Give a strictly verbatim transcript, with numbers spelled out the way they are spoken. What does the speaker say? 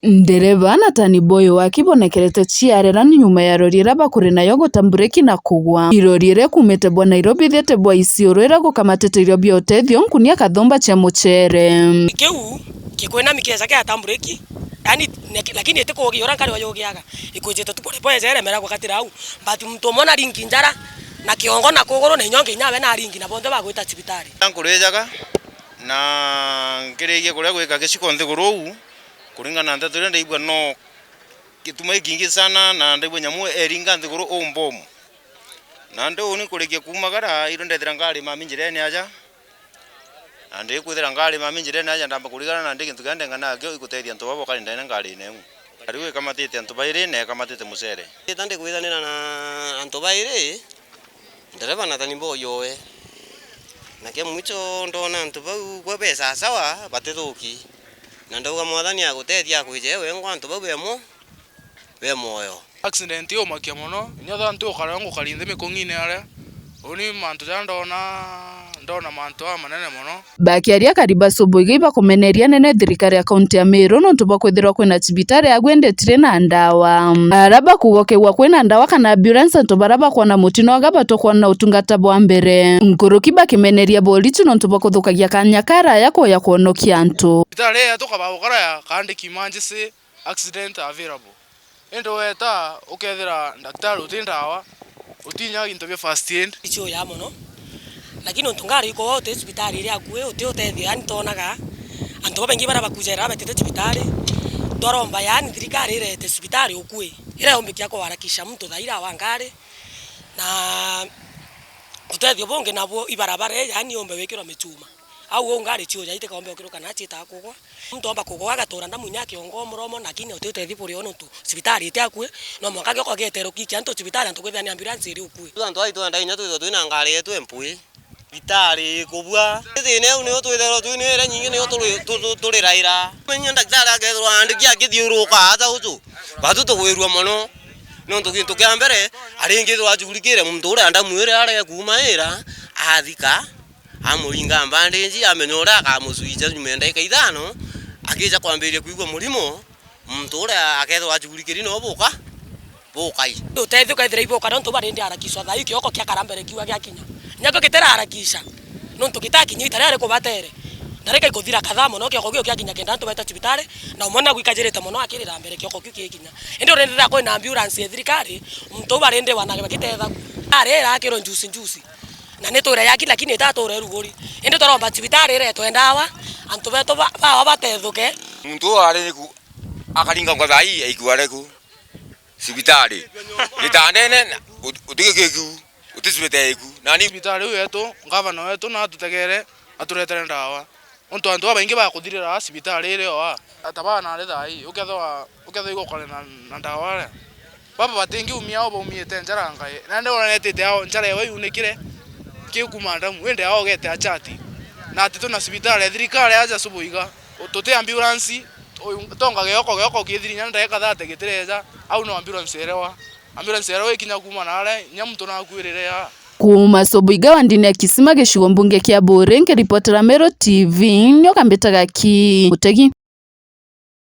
Ndereba na tani boyo waki bonekerete ciarera ni nyuma ya rori iria bakuri nayo guta mbureki na kugwa. Irori iria ikumite bwa Nairobi ithiite bwa Isiolo iria gukamatite irio bia utethio nkunia kathumba cia mucere. Kiu kikwinami kiaca kiata mbureki, yani, lakini iti kugia uria nkari wa yugiaga. Ikwijite tu pole pole, jeremera gukatira au. But muntu umwe na ringi njara, na kiongo na kuguru, na inyonge inyawe na ringi, na bonthe bagwita cibitari. Nkurijaga, na nkirikia kuria gwika giciko nthiguru uu, kuringana na nteto iria ndaigua, no gituma gikingi sana, na ndaigua nyamu eringa nthiguru uu mbomu. Nandi uu ni kurikia kuumagara, irio ndethira ngari mami njirene aja. Na ndikwithira ngari mami njirene aja, ndamba kurigana na ndi gintu kiria ndenga nakio igutethia antu baba bakari ndene ngarine iu. Riu ikamatite antu bairi na ikamatite mucere. Ita ndikwithanira na antu bairi, ndereba na tani mboyoe. Na kia mwicho ndona antu bau gwe be sasawa, batithuki. Na ndauga, Mwathani agutethia akwije wengwa antu bau bemo. Be mwoyo. Accident iumakia mono, inya thaa nti ukara ngukari nthi mikung'ine aria. Uni mantu jaria ndona, ndona mantu aa manene mono. Bakiaria kari ba Subuiga ibakumeneria nene thirikari ya kaunti ya Meru nontu bwa kwithirwa kwina cibitari agwe ndetire na ndawa. Ara bakuga ukigwa kwina ndawa kana ambulance, antu bara bakwona mutino aga batokwona utungata bwa mbere. Nkuruki bakimeneria borichi nontu bwa kuthukagia kanya karaya kuya kwonokia antu. Cibitari yetu kabagukara ya kaandiki emergency accident available. Indi weeta ukethira ndaktari uti ndawa, utinya into bia first aid. Icio ya mono. Lakini untu ngari iko uti cibitari iri akui, uti utethio, yani tonaga antu babaingi bara bakujera betite cibitari. Twaromba yani thirikari irete cibitari ukui. Ira yombikia kuharakisha muntu thaira wa ngari. Na utethio bungi nabuo ibarabara, yani yombe wikirwa michuma. Au uu ngari ciuja itikombe ukiruka na ciitaga kugwa. Muntu omba kugwa agatura ndamu inya kiongo muromo, lakini uti utethi buri o nontu cibitari iti akui, no mwanka gioka gieterwo kikia antu cibitari antu kwithira ni ambulance iri ukui. Antu aitu enda inya twithirwa twina ngari yetu empui. Cibitari ikubua. Thina iu niyo twithirwa twinwire nyingi niyo turi-, tu-, tu-, turiraira. Menya ndaktari akethirwa andiki akithiuruka ata utu. Batu tugwirua mono. Nontu gintu kia mbere, aringithirwa ajukurikire muntu uria ndamu iria arege kuuma ira, athika. Amuringa bandage, amenya uria akamucuica nyuma ya ndagika ithano, akija kwambiriria kwigua murimo, muntu uria akethirwa ajukurikiri no buka, bukai. Utethio kethira ibuka, nontu barindi arakicwa thaa ii kioko kiakara mbere kiuga giakinya. Nyako gitirarakisha, nontu gitakinya itari ari kubatere. Ndarika ikuthira kadhaa mono kioko kiu giakinya kenda antu beta cibitari, na umwe nagwikajirite mono akirira mbere kioko kiu gikinya. Indi urindi riria kwina ambulance ya thirikari, muntu u barindi wanage bagitethagua. Ari irakirwe njuci njuci. Na ni ture yaki, lakini itature ruguri. Indi turomba cibitari iretwe ndawa, antu betu ba-, bawa batethuke. Muntu uu ari ku-, akaringa ngwa thaa ii aikua ari ku cibitari. Gitandene, na ut-, uti gikiku, uti cibitari iku. Nani? Cibitari uyu wetu, ngavana wetu, na atutegere, aturetere ndawa. Nontu antu babaingi bakuthirira cibitari iri o aa. Ata baa nari thaa ii, ukethirwa, ukethirwa igukore na, na ndawa ria. Baba batingiumia o baumiite njara ngai. Nandi uronetite ao njara ewe yunikire, kiu kuma ndamu, indi ao ugete achati. Na ati twina cibitari ya thirikari aja Subuiga. Tuti ambulance, uyu tonga gioko, gioko kithirinya ndagika thate gitireja, au no ambulance erewa. Ambulance erewa ikinya kuma nare, inya muntu nakuirire aa. Kuuma Subuiga wa ndini ya Kisima gicigo mbunge kia Buuri, nkiripotera Meru T V, nyoka mbitaga ki Mutegi.